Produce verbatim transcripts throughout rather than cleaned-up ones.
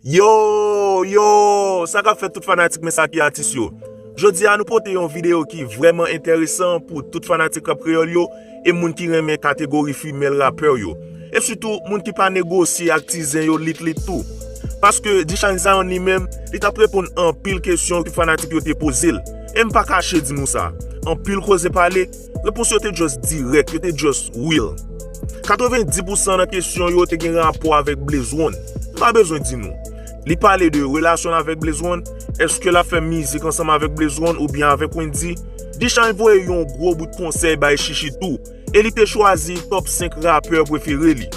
Yo, yo, sa k ap fèt tout fanatik men sa ki atis yo. Jodi a nou pote yon videyo ki vrèman enteresan pou tout fanatik rap kreyòl yo e moun ki renmen kategori fimèl rapè yo. E sitou moun ki pa negosye ak ti zen yo lit lit tou. Paske Dishine Zion li menm, li t ap reponn anpil kesyon ke fanatik yo te poze l. E m pa kache di nou sa. Anpil koze pale, repons yo te just dirèk, yo te just real. Katrevenndis pousan nan kesyon yo te gen rapò avèk Blaze One. M pa bezwen di nou. Li pale de relasyon l avèk Blaze One, èske l ap fè mizik ansanm avèk Blaze One oubyen avèk Wendyy? Dishine voye yon gwo bout konsèy bay Chichi tou, e li te chwazi top senk rapè prefere li.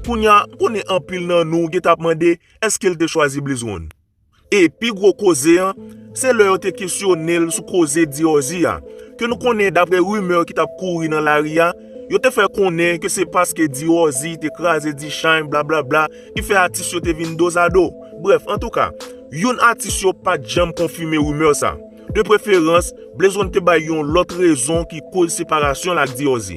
Kounye a, m konnen anpil nan nou gentan ap mande èske l te chwazi Blaze One. E pi gwo koze an, se lè yo te kesyone l sou koze Diorzi a, ke nou konnen dapre rimè ki t ap kouri nan lari a, yo te fè konnen ke se paske Diorzi te kraze Dishine blablabla ki fè atis yo te vin dozado. Brèf, antouka, youn atis yo pa t janm konfime rimè sa. De preferans, Blaze One te bay yon lòt rezon ki koz separasyon l ak Diorzi.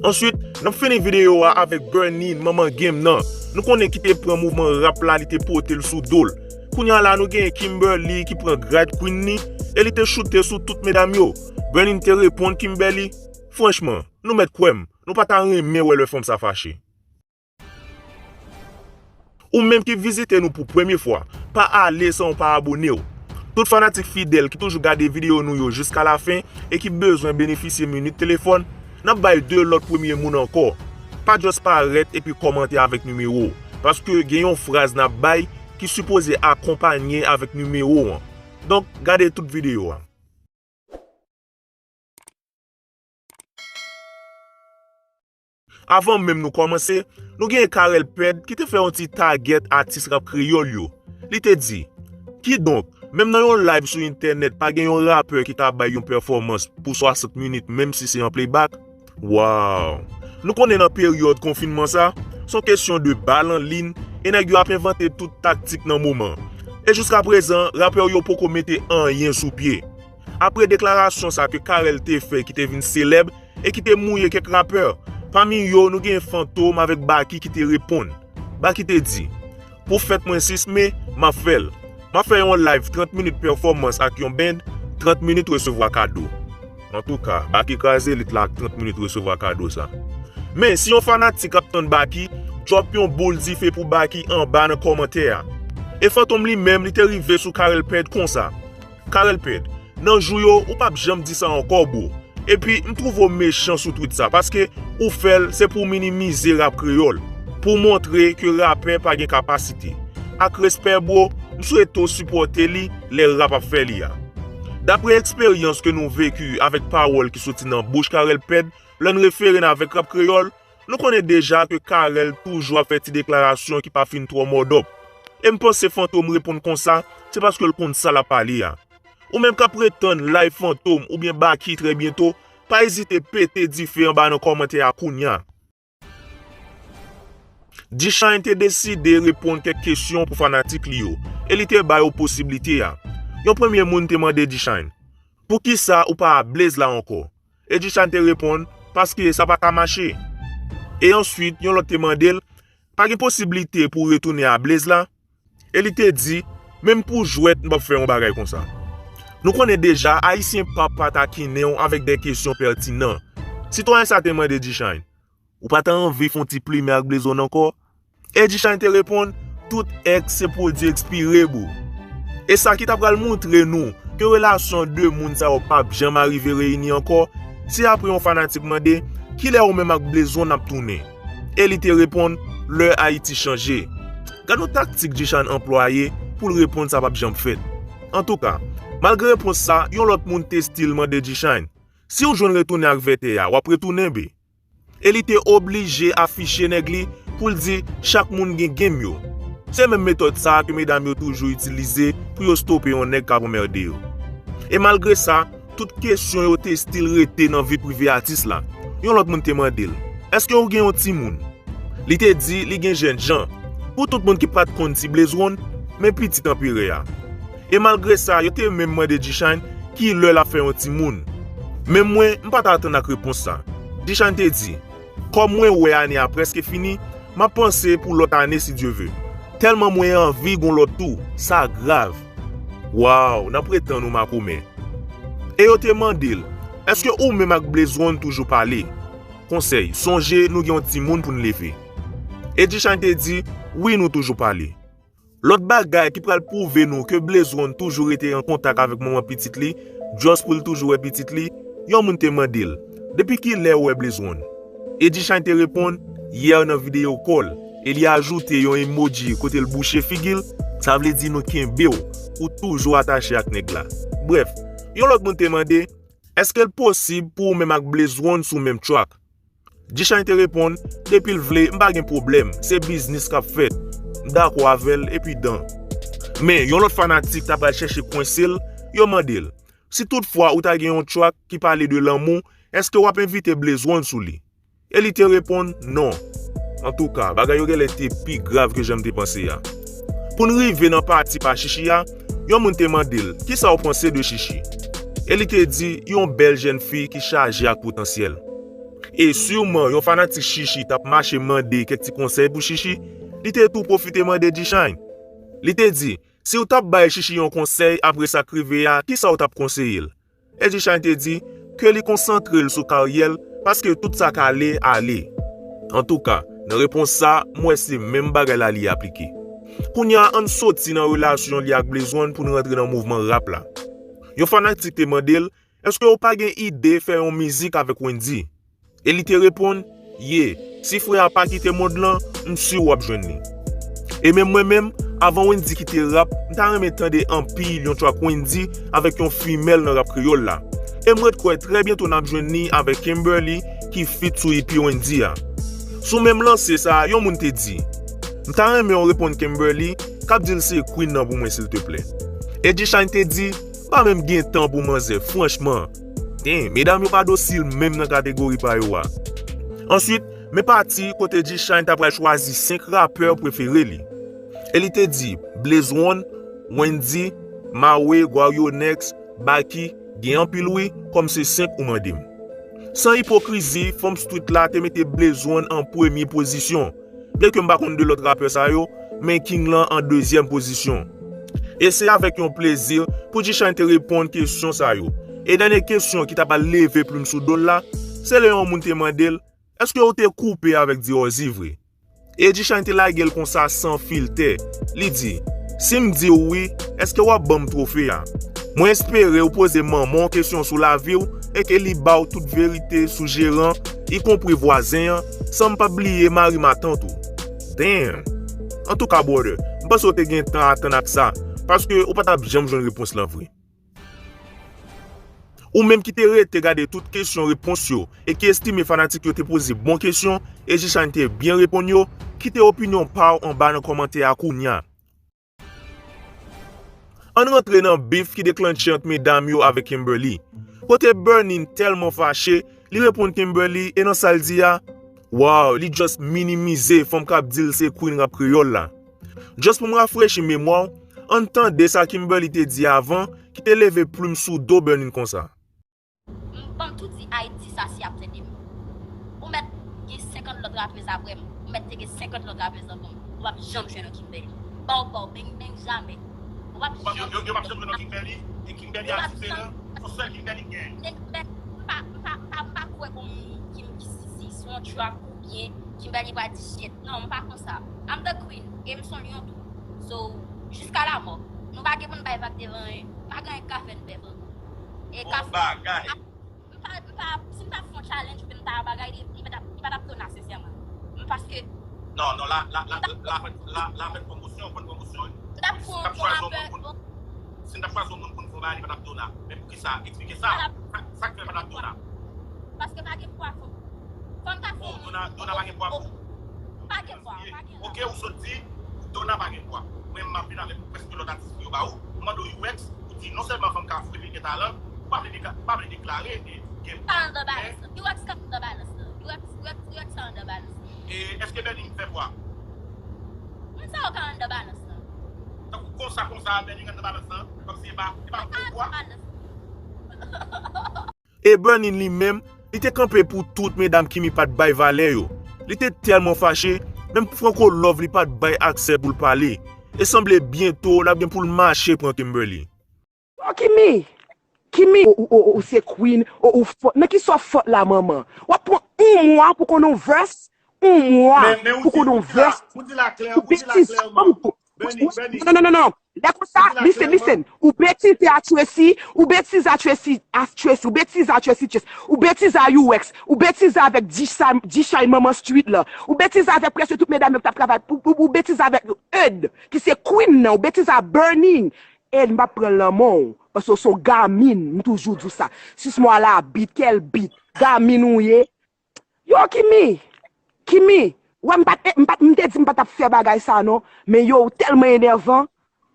Answit, n ap fini videyo a avèk Bernin, manman game nan. Nou konnen ki te pran mouvman rap la, li te pote l sou do l. Kounye a la, nou gen Kimberly ki pran grad Queen li, e li te choute sou tout medam yo. Bernin te reponn Kimberly, franchman, nou mèt kwè m, nou pa ta renmen wè lè fanm sa fache. Ou menm ki vizite nou pou premye fwa, pa ale san w pa abone w. Tout fanatik fidèl ki toujou gade videyo nou yo jiska lafen e ki bezwen benefisye minit telefòn, n ap bay de lòt premye moun ankò. Pa just parèt epi kòmante avèk nimewo w, paske gen yon fraz n ap bay ki sipoze akonpanye avèk nimewo w an. Donk, gade tout videyo a. Avan menm nou kòmanse, nou gen Carel Ped ki te fè yon ti tagèt atis rap kreyòl yo. Li te di, kidonk, menm nan yon live sou entènèt, pa gen yon rapè ki ka bay yon pèfòmans pou swasant minit, menm si se an playback? Wow! Nou konnen nan peryòd konfinman sa, se yon kesyon de bal an liy, e nèg yo ap envante tout taktik nan moman. E jiska prezan, rapè yo poko mete anyen sou pye. Apre deklarasyon sa ke Carel te fè ki te vin selèb e ki te mouye kèk rapè, pami yo nou gen Fantom avèk Baky ki te reponn. Baky te di, pou fèt mwen sis me, m ap fè l. M ap fè yon live trant minit pèfòmans ak yon band, trant minit resevwa kado. Antouka, Baky kraze lit la ak trant minit resevwa kado sa. Men si yon fanatik ap tann Baky, drop yon boul dife pou Baky anba nan kòmantè a. E Fantom li menm, li te rive sou Carel Ped konsa. Carel Ped, nan jou yo, ou p ap janm di sa ankò, bro. Epi, m twouve w mechan sou tweet sa, paske ou fè l, se pou w minimize rap kreyòl, pou w montre ke rapè pa gen kapasite. Ak respè, bro, m swete w sipòte li lè rap ap fè li a. Dapre eksperyans ke nou veki avèk pawòl ki soti nan bouch Carel Ped, lè n refere n avèk rap kreyòl, nou konnen deja ke Carel toujou ap fè ti deklarasyon ki pa fin twò mòdòp. E m panse Fantom reponn konsa, se paske l konn sa l ap pale a. Ou menm k ap ret tann live Fantom oubyen Baky trè byento, pa ezite pete dife anba nan kòmantè a kounya. Dishine te deside reponn kèk kesyon pou fanatik li yo, e li te ba yo posiblite a. Yon premye moun te mande Dishine, poukisa ou pa a Blaze la ankò? E Dishine te reponn, paske sa pa ka mache. E answit, yon lòt te mande l, pa gen posiblite pou w retounen a Blaze la? E li te di, menm pou jwèt m p ap fè yon bagay konsa. Nou konnen deja, Ayisyen p ap pa takinen w avèk de kesyon pètinan. Sitwayen sa te mande Dishine, ou pa ta anvi fè yon ti plimen ak Blaze One ankò? E Dishine te reponn, tout èks se pwodui ekspire, bro. E sa ki ta pral montre nou ke relasyon de moun sa yo p ap janm arive reyini ankò, se apre yon fanatik mande, kilè ou menm ak Blaze One ap tounen? E li te reponn, lè Ayiti chanje. Gad yon taktik Dishine anplwaye pou l reponn sa p ap janm fèt. Antouka, malgre repons sa, yon lòt moun te still mande Dishine, si w jwenn retounen ak vètè a, w ap retounen, be? E li te oblije afiche nèg li pou l di chak moun gen game yo. Se menm metòd sa a ke medam yo toujou itilize pou yo stope yon nèg k ap anmède yo. E malgre sa, tout kesyon yo te still rete nan vi prive atis la. Yon lòt moun te mande l, èske ou gen yon timoun? Li te di li gen jènjan. Pou tout moun ki pa t konn ti Blaze One, men pitit anperè a. E malgre sa, yo te menm mande Dishine kilè l ap fè yon timoun. Men mwen, m pa t atann ak repons sa. Dishine te di, kòm mwen wè ane a prèske fini, m ap panse pou lòt ane si Dye ve. Tèlman mwen anvi gon lòt tou, sa grav. Waw, n ap ret tann ou makomè. E yo te mande l, èske ou menm ak Blaze One toujou pale? Konsèy, sonje nou gen yon timoun pou n leve. E G-Shine te di, wi nou toujou pale. Lòt bagay ki pral pwouve nou ke Blaze One toujou rete an kontak avèk manman pitit li, just pou l toujou wè pitit li, yon moun te mande l, depi kilè ou wè Blaze One? E G-Shine te reponn, yè nan videyo call, e li ajoute yon emoji kote l bouche figi l, sa vle di nou kenbe w, ou toujou atache ak nèg la. Brèf, yon lòt moun te mande, èske l posib pou ou menm ak Blaze One sou menm track? G-Shine te reponn, depi l vle, m pa gen pwoblèm, se biznis k ap fèt. M dakò avè l, epi dan. Men, yon lòt fanatik ta pral chèche kwense l, yo mande l, si toutfwa ou ta gen yon track ki pale de lanmou, èske w ap envite Blaze One sou li? E li te reponn, non. Antouka, bagay yo genlè te pi grav ke jan m te panse a. Pou n rive nan pati pa Chichi a, yon moun te mande l, kisa w panse de Chichi? E li te di, yon bèl jèn fi ki chaje ak potansyèl. E siman yon fanatik Chichi t ap mache mande kèk ti konsèy pou Chichi, li te tou pwofite mande G-Shine. Li te di, si w t ap bay Chichi yon konsèy apre sa k rive a, kisa w t ap konseye l? E G-Shine te di, ke li konsantre l sou karyè l, paske tout sa k ale, ale. Antouka, nan repons sa, m wè se menm bagay la li aplike. Kounye a, ann soti nan relasyon li ak Blaze One pou n rantre nan mouvman rap la. Yon fanatik te mande l, èske w pa gen ide fè yon mizik avèk Wendyy? E li te reponn, ye, si frè a pa kite mond lan, m si w ap jwenn li. E menm mwen menm, avan Wendyy kite rap, m ta renmen tande anpil yon track Wendyy avèk yon fimèl nan rap kreyòl la. E m ret kwè trè byento n ap jwenn li avèk Kimberly ki feat sou E P Wendyy a. Sou menm lanse sa a, yon moun te di, m ta renmen w reponn Kimberly, k ap di l se queen nan pou mwen silteplè. E G-Shine te di, m pa menm gen tan pou manzè, franchman. Damn, medam yo pa dosil menm nan kategori pa yo a. Answit, men pati kote G-Shine ta pral chwazi senk rapè prefere li. E li te di, Blaze One, Wendyy, Mawe, Guario Next, Baky, gen anpil wi, kòm se senk ou mande m. San ipokrizi, fanm street la te mete Blaze One an premye pozisyon. Byenke m pa konn de lòt rapè sa yo, men King lan an dezyèm pozisyon. E se avèk yon plezi pou G-Shine te reponn kesyon sa yo. E dènye kesyon ki ta pral leve plim sou do l la, se lè yon moun te mande l, èske w te koupe avèk Diorzi vre? E G-Shine te lage l konsa san filtè. Li di, si m di w wi, èske w ap ban m twofe a? Mwen espere ou poze manman w kesyon sou lavi w e ke li ba w tout verite sou jeran, ikonpri vwazen an, san m pa bliye mari matant ou. Damn! Antouka, brother, m panse w te gen tan atann ak sa, paske ou pa t ap janm jwenn repons lan vre. Ou menm ki te rete gade tout kesyon repons yo e ki estime fanatik yo te poze bon kesyon e G-Shine te byen reponn yo, kite opinyon pa w anba nan kòmantè a kounya. Ann rantre nan bif ki deklannche ant medam yo avèk Kimberly. Kote Bernin tèlman fache, li reponn Kimberly e nan sa l di a, waw, li just minimize fanm k ap di l se queen rap kreyòl la. Just pou m rafrechi memwa w, ann tande sa Kimberly te di avan ki te leve plim sou do Bernin konsa. M ban m tou di Ayiti sa si y ap tande m. Ou mèt gen senkant lòt rapèz apre m, ou mèt te gen senkant lòt rapèz anvan m, ou p ap janm jwenn yon Kimberly. Baw baw, beng beng, jamè. Ou p ap janm. Yo yo p ap janm jwenn yon Kimberly, e Kimberly a diferan, se yon sèl Kimberly k genyen. Nèg bèt, m pa m pa m pa m pa kwè gon moun ki m ki si si sou yon track oubyen Kimberly pral di shit. Non, m pa konsa. I'm the queen, e m s on lyon tou. So, jiska lamò, nou pa gen pou n bay vag devan anyen. Pa gen anyen k ka fè n pè vag. E ka fè. M pa, m pa, si m ta fè yon challenge oubyen m ta bagay, li, li pa t ap, li pa t ap dona, sensèman. M, paske. Non, non, la, la, la, la, la, la, la fè pwomosyon, fè pwomosyon, wi. M t ap pran yon rapè. Si m t ap chwazi yon moun pou n fè yon bagay, li pa t ap dona. Men poukisa? Eksplike sa. Sa, sa k fè li pa t ap dona? Paske pa gen pwa, fò, fò m ta fè yon moun. Oh, dona, dona pa gen pwa pou ou? Pa gen pwa, pa gen. Ok, ou sot di, dona pa gen pwa. Mwen, m ap vin avèk prèske lòt atis yo ba ou. M mande w U X, ou di non sèlman fanm ka fwe men gen talan, ou pa vle deka-, ou pa vle deklare e gen pwa. Talent the balance. U X talent the balance la. U X, U X, U X talent the balance. E èske Bernin fè pwa? Mwen sa yo talent the balance la. Tankou konsa, konsa, Bernin talent the balance la. Kòmsi e pa, e pa fè pwa. E Bernin li menm, li te kanpe pou tout medam Kimi pa t bay valè yo. Li te tèlman fache, Menm Franco Love li pa t bay aksè pou l pale. E sanble byento l ap gen pou l mache pran Kimberly. Yo, Kimi, Kimi, ou, ou, ou, ou se queen, ou, ou fò, nan ki sa w fòt la, manman? W ap pran yon mwa pou konn yon vès, yon mwa pou konn yon vès. Ou betiz sa, manman. Non, non, non, non. Lè konsa, listen, listen. Ou betize a Tracy, ou betize a Tracy, a Tracy, ou betize a Tracy, Tracy. Ou betize a U X, ou betize avèk G-Shine, G-Shine manman street la. Ou betize avèk prèske tout medam yo ki t ap travay. Ou, ou, ou betize avèk Ed, ki se queen nan. Ou betize a Burning. Ed, m p ap pran l nan men w, paske w se yon gamin, m toujou di w sa. Sis mwa la, bit, kèl bit. Gamin ou ye. Yo, Kimi, Kimi, wè m pa t, m pa t, m te di m pa t ap fè bagay sa non, men yo, ou tèlman enèvan,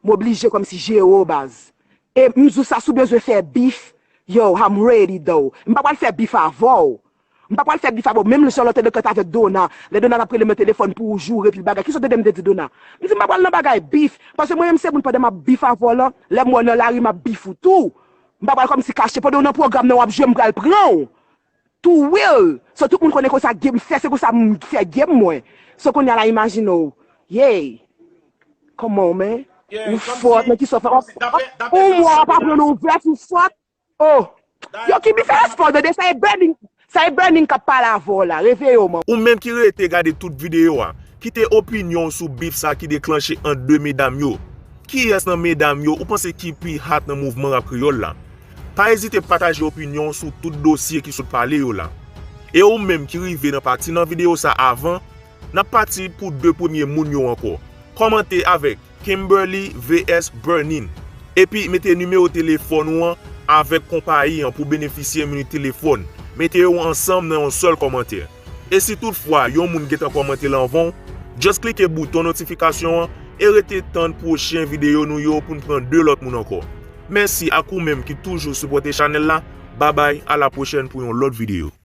m oblije kòmsi jere w baz. E m di w sa, si w bezwen fè bif, yo, I'm ready though. M pa pral fè bif avè w. M pa pral fè bif avè w. Menm jan lòt te dekant avèk Dona, lè Dona t ap rele m nan telefòn pou w joure pil bagay. Kisa w tande m te di Dona? M di m pa pral nan bagay bif, paske mwen menm se moun pandan m ap bif avè w lan, lè m wè w nan lari m ap bif ou tou. M pa pral kòmsi kache, pandan w nan pwogram nan w ap jwe m pral pran w. Too real. So tout moun konnen konsa game fè, se konsa m fè game mwen. So kounye a la imajine w. Yey. Come on, man. Ou fòt, nan ki sa w fè? Yon mwa w ap aprann yon vès, ou fòt. Oh. Yo, Kimi, fè espò, tande, sa e Burning, sa e Burning k ap pale avè w la. Reveye w, man. Ou menm ki rete gade tout videyo a, kite opinyon w sou bif sa ki deklanche ant de medam yo. Kiyès nan medam yo ou panse ki pi hot nan mouvman rap kreyòl la? Pa ezite pataje opinyon w sou tout dosye ki sot pale yo la. E ou menm ki rive nan pati nan videyo sa avan, n ap pati pou de premye moun yo ankò. Kòmante avèk Kimberly vs Burning. Epi mete nimewo telefòn ou an avèk konpayi an pou benefisye minit telefòn. Mete yo ansanm nan yon sèl kòmantè. E si toutfwa yon moun gentan kòmante l anvan w, just klike bouton notifikasyon an e rete tann pwochen videyo nou yo pou n pran de lòt moun ankò. Mèsi ak ou menm ki toujou sipòte chanèl la. Babay, a la pwochèn pou yon lòt videyo.